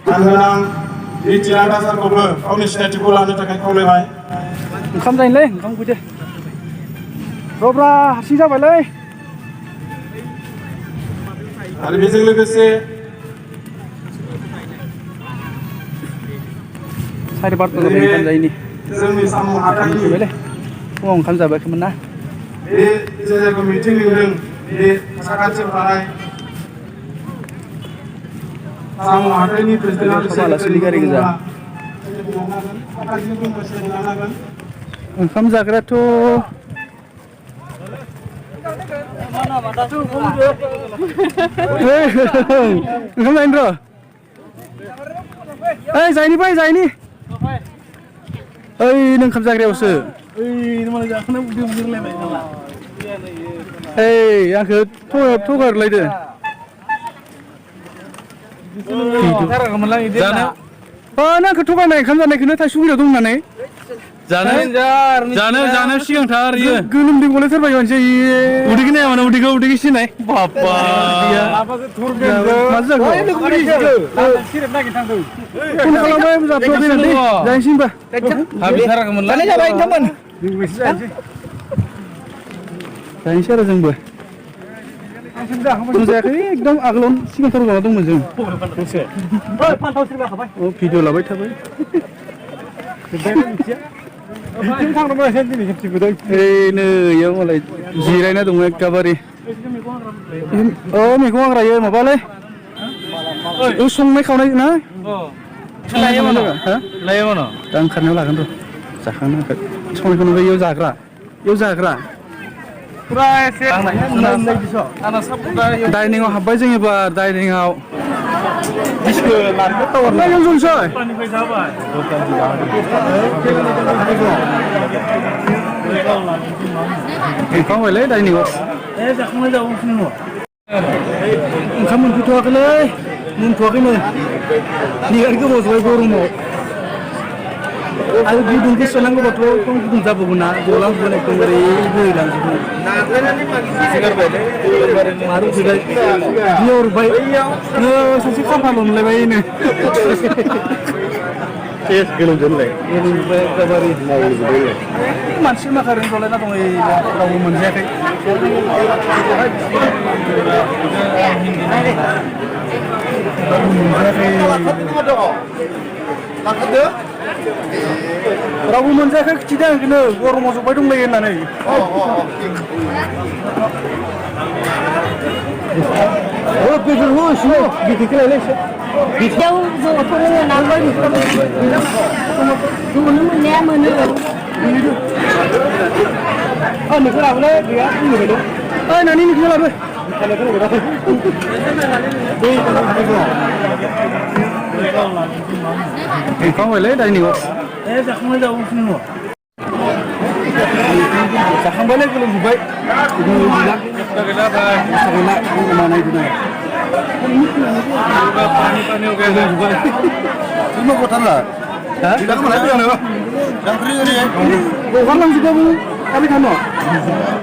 मानगोनां रिटियार्ड आसारखौबो गावनि सिनायथिखौ लानो थाखाय खावलायबाय ओंखाम जायोलै ओंखाम उखैदो रब्रा हारसिं जाबायलै आरो बेजों लोगोसे सारि बारथा जाबाय ओंखाम जायैनि जोंनि सामु हाथाइनि फुङाव ओंखाम जाबायखोमोन ना बे जायगायाव मिटिं लिंदों बे साखाथियाव थानाय सामु हाथाइनि प्रेसिडेन्ट आलासिनि गारि गोजा ओंखाम जाग्रायाथ' ओंखाम जायैनि र' ओइ जायैनि फै जायैनि ओइ नों ओंखाम जाग्रायावसो ओइ आंखौ थगायहरलायदो आंखौ थगायनाय ओंखाम जानायखौनो थाइसुगुरियाव दं होननानै जानो सिगांथार इयो गोलोमदै गलायथारबाय मानसि उदैखौ नाया मानो उदैखौ सिनाय बाबा मा जाखो फन खालामबाय जाथ'वाखै होननानै जायनोसै होनबा हाबिथाराखैमोनलाय जाबाय नोंथांमोन जायनोसै आरो जोंबो जायाखै एकदम आगोलावनो सिगांथाराव जाना दंमोन जों भिडिअ लाबाय थाबाय नै इयाव मालाय जिरायना दङ एखेबारे मैगं हाग्रायो माबालै संनाय खावनाय ना दा ओंखारनायाव लागोन र' जाखांनांगोन संनायखौ नुबाय इयाव जाग्रा डाइनिंआव हाबबाय जों एबार डाइनिंआव ओंखाम होबायलै डाइनिंआव ओंखाम मोनफैथ'वाखैलै मोनथ'वाखैमोन नेगानो गोबाव जाबाय गरमाव आरो गुदुं गोसो नांगौबाथ' एकदम गुदुं जाबावगोन ना गलांजोबगोन एकदमबारे बोहैलांजोबगोन मारो फैबाय बिहरबाय सासे खाफाल मोनलायबायनो गोलोमजोबलाय एखेबारे मानसि माखारैनो जलायना दङ रावबो मोनजायाखै रावबो मोनजायाखै खिथिदों आंखौनो गरमाव जबाय दंलायो होननानै बिदियाव ज'थ' मोनाबो ज'नो मोननाया मोनो नोंखौ लाबोलै गैया नानि नोंखौ लाबो ओंखाम होबायलै डाइनिंआव जाखांबायलै गोलोमजोब्बाय हगारलांजोबबाबो थाबाय थानो